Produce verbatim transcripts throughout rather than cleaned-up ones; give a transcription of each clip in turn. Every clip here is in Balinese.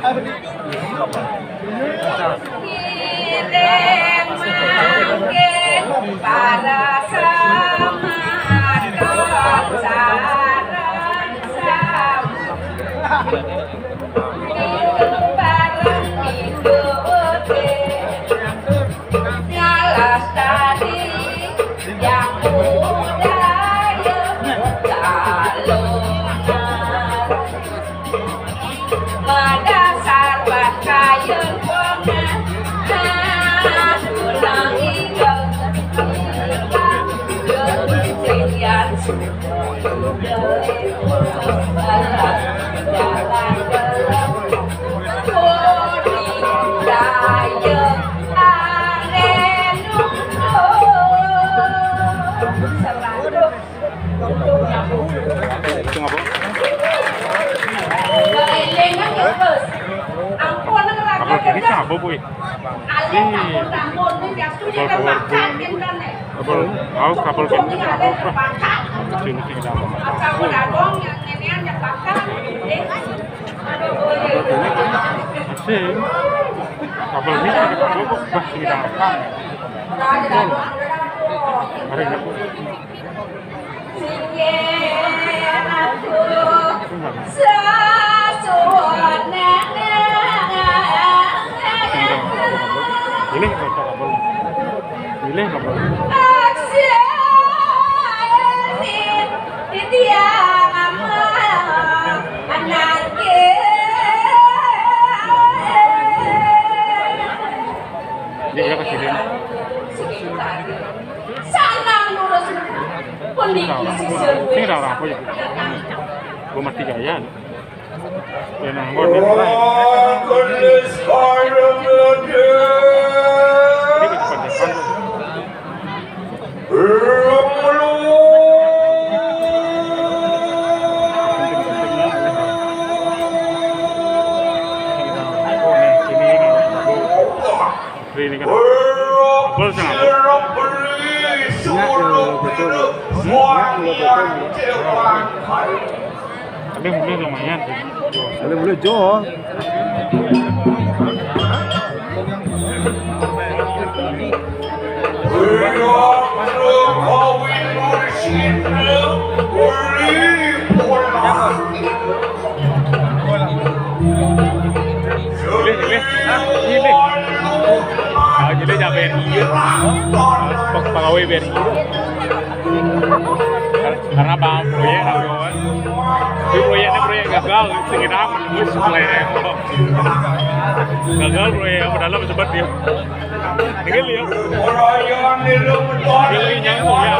Ngiring mangkin para samarga sareng sami. Bareng mituti ngalastari yang budaya Galungan. Madasar pakaian kongan, tulang ijo, Itu ngapa? Elingan ya, Bos. Ampun, Apa ini ngapa, Boy? Alih, ampun, ampun, ini ya, sudah Kapal keluar, terpaksa, Boy. Kita nih. Kapal, mau kapal ini, kapal apa? Sini, sini, dalam. Asal beragong, yang nenean, yang bakal, ini. Aduh, Boy. Kapal ini, kapal ini, kapal apa? Bah, sini, dalam. Ada, ada. Ada, ada. Pilih apa, Bang? Pilih apa, Bang? Dia berapa sih, Din? Sana nurus. Ini orang apa ya? Gua mati gaya. Ya, nah, gua ini mulai. Ini ke depan, depan. Ini kan. Betul, sangat. Ini, ini lumayan sih. Boleh, boleh, Jo. Pilih, pilih. Hah? Pilih. Oh, jadi jabe. Pegawai B R I. Karena bang proyek, bang. Ini proyeknya proyek gagal, sing kita aman, bos, mulai. Gagal proyek, padahal sempat dia. Ini lihat. Pilih nyamuk ya.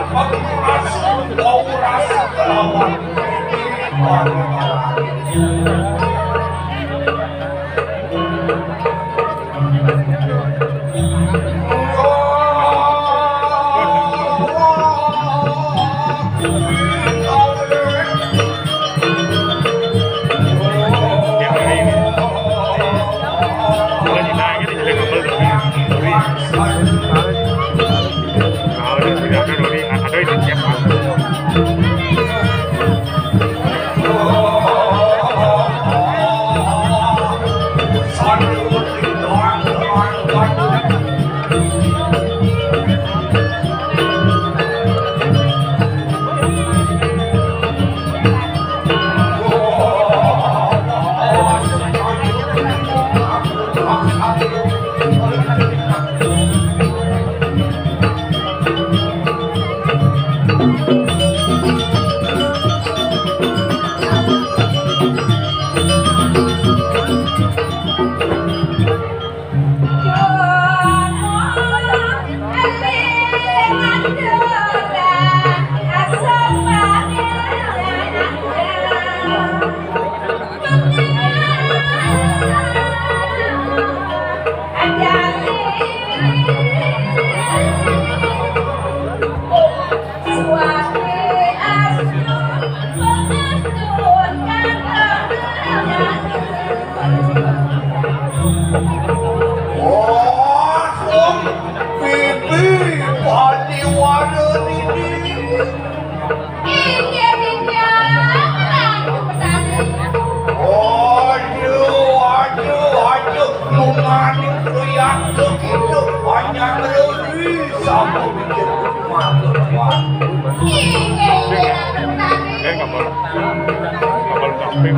Kapal kaping.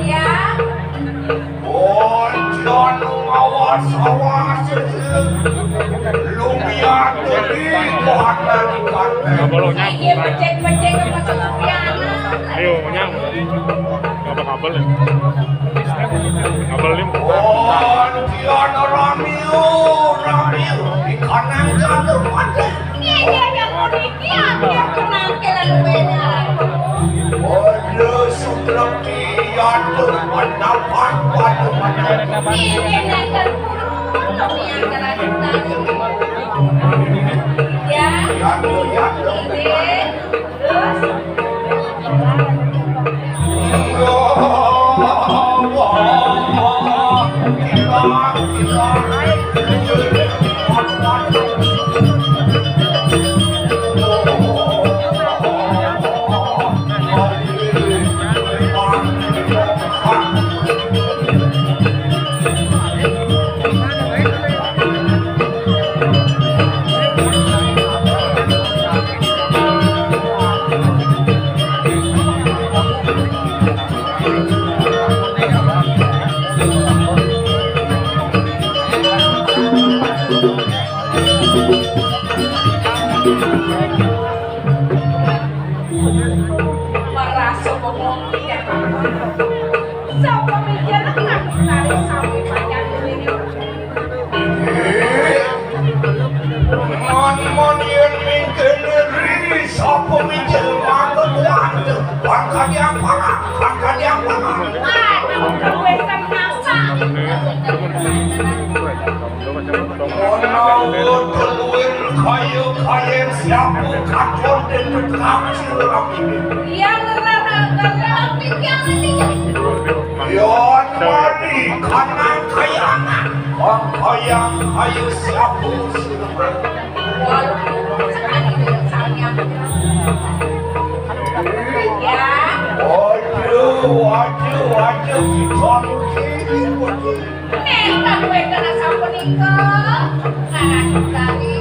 Iya. Oh, jangan awas, awas. Lumiat, lumiat. Kapal nyamuk. Iya, becek-becek apa sesupiana. Ayo, nyamuk. Kapal-kapal ya. Kapal ini. Oh, jangan ramiu, ramiu. Ikan yang jatuh mati. Iya, iya, iya, mriki akhir penampilan wéna. Waduh, sutrep diatur pendapat pada mana. Ini nenten purun, tapi yang terakhir tadi. Ya. Diatur, diatur. Ini. Terus. Merasa ngomong tidak apa-apa. Sapa mikir aku tarik sampai panjang ini. Mon-mon yén mingkene ri, sapa mijil manut wantu? Bangkane apa? Bangkane apa? Aduh, kewetan masak. Menawa keluir kaya-kaya siapa katon tetep kapsil ramine. Iya, ngerara, ngerara, pikiran ini. Yon mani kanang kayangan. Bang kayang kayu siapa siluman. Waduh, sekali ini sayang. Ya. Waduh, waduh, waduh, waduh. Nentang kowe kena sapunika. Karang kali.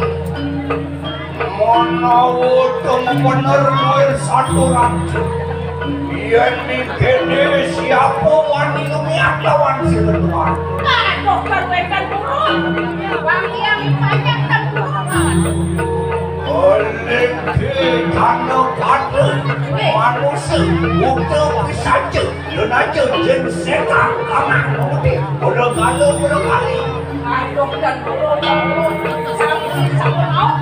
Menawa teng bener luwih satu ratus. Yen mikene siapa wani ngemiat lawan si Ridwan. Aduh, kan kowe kan turun. Wong yang banyak kan turun. Oleh ke tanah pada manusia, buta pisaja. Yen aja jin setan kamar putih, bola galuh, bola kali. Aduh, dan bola galuh, sampun, sampun, au.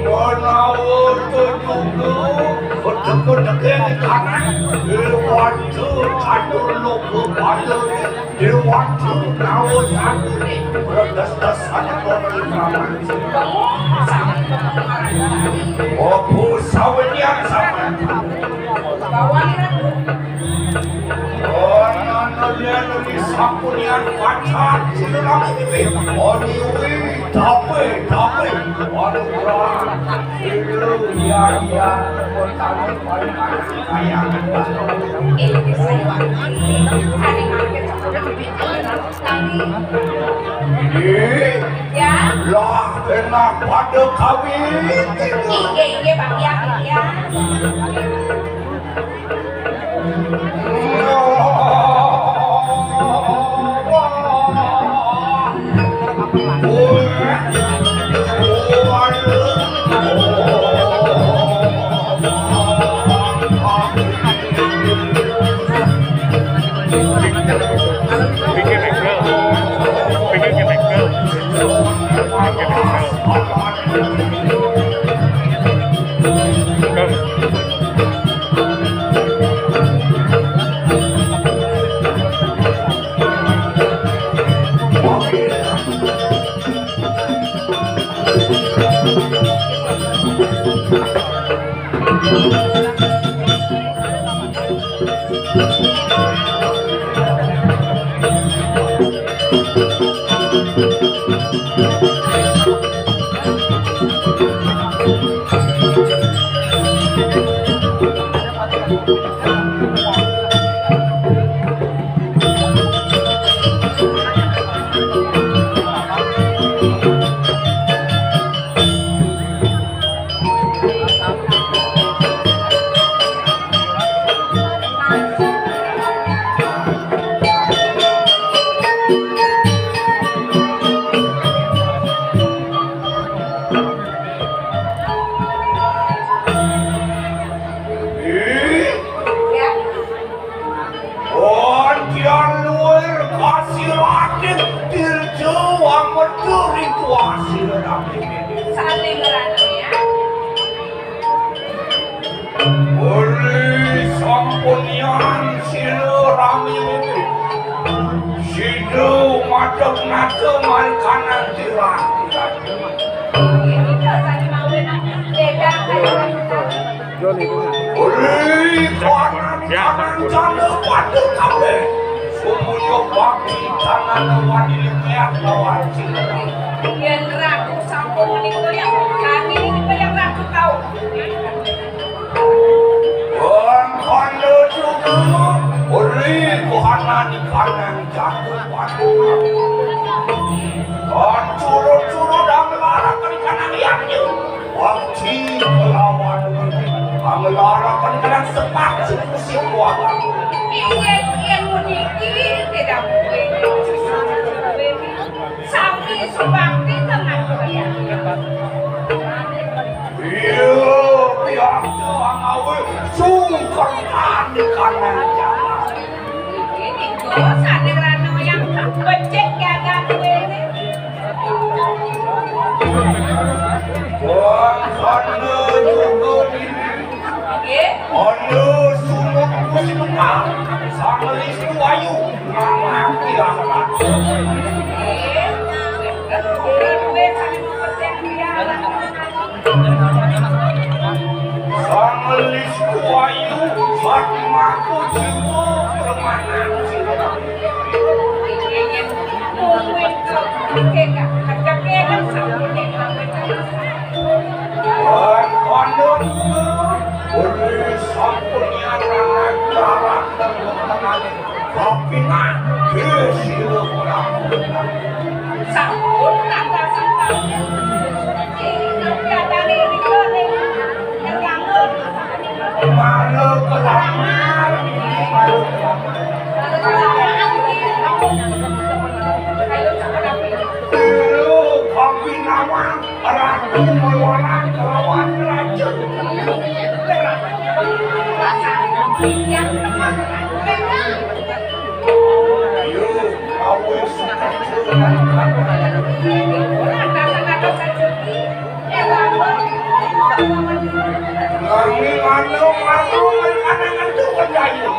Menawa tujuku, kutek-kutek yang kanan, Dewata catur loka bala, Dewata nawa satu ni, berdes-des ada kota di Praman. Opo sawenyan sampeyan? Bawang ratu. Oh, nana yen ri sampunian pacar, sira lami pipi. Oh, niwi, tape, tape. Aduh, kurang. Iya, iya. Kota paling sayang. Ini saya. Hari makin sepuluh. Ini? Ya. Lah, enak pada kawin. Inggih, inggih, Pak Kiai, ya. Aku mari kanan dirah. Wih, kanan kanan jane padha kabeh. Semuanya bagi tangan wani lekean lawan sira. Yen ratu sampun menika yang kami ini yang ratu tahu. Wong kono juga uri kuhanan kanan jatuh padha. Kon curut-curut dan melarang kanan yang Wakti kelawan Pangelaran kalian sepat suku siwa. Yen yen puniki tidak mungkin. Sami subakti teman kalian. Iya, pihak Tuhan awe sungkan kanan jalan. Iki niku sane rano yang becik ya kan kuwi. Wah, ana juga ini. Nggih. Ana sunut Puspita, Sang Listu Ayu, ngamati anak. Nggih. Kuwi sane becik ya. Sang Listu Ayu, Fatmaku jiwa permanan. Wan kondo oleh sampun nyarana karakter. Tapi nah, sira ora. Sampun tak dasar. Tapi adane rika ning Erlangun. Malu kelamar. Malu kelamar. Ayo, coba. Dulu kopi nawang, ratu meluaran kelawan raja. Yang teman. Ayo, awes. Nanging ana-ana kanangan tuwek ayu.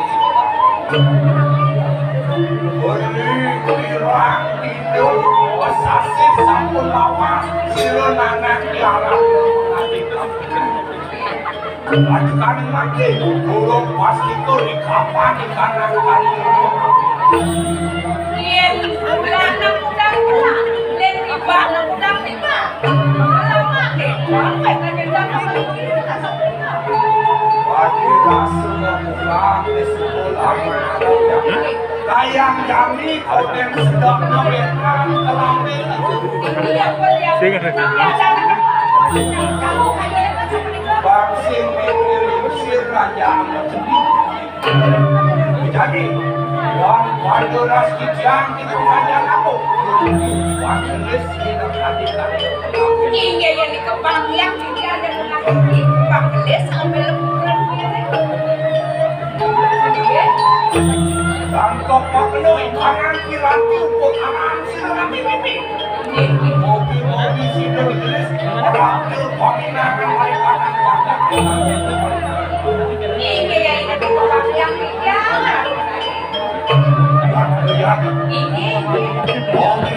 Beri pirang dina pesasih sampun lawas, sira nanah tiarap. Lanjutane mangke, durung pas kita di kapan di kanan kali. Yen lanang udah pulang, len tiba nang udah tiba. Lama deh, sampai tanya jangan. Wajib rasa bukan di sekolah. Kayang jami koden sedok nawetan kelambe. Sing. Bang sing mikir usir raja. Jadi, wong padha ras kijang di pengajian aku. Wong tulis di hati kami. Inggih yen dikembang yang iki ada pengajian. Bang Gelis sampai lemburan kiri. Bangkok makna ing kanan piranti uput aran sira rapi-rapi. Mobi-mobi sida digelis, ora adil paminangan mari kanan. Inggih, ya, ini tukang yang pikiran. Inggih, inggih. Mobi.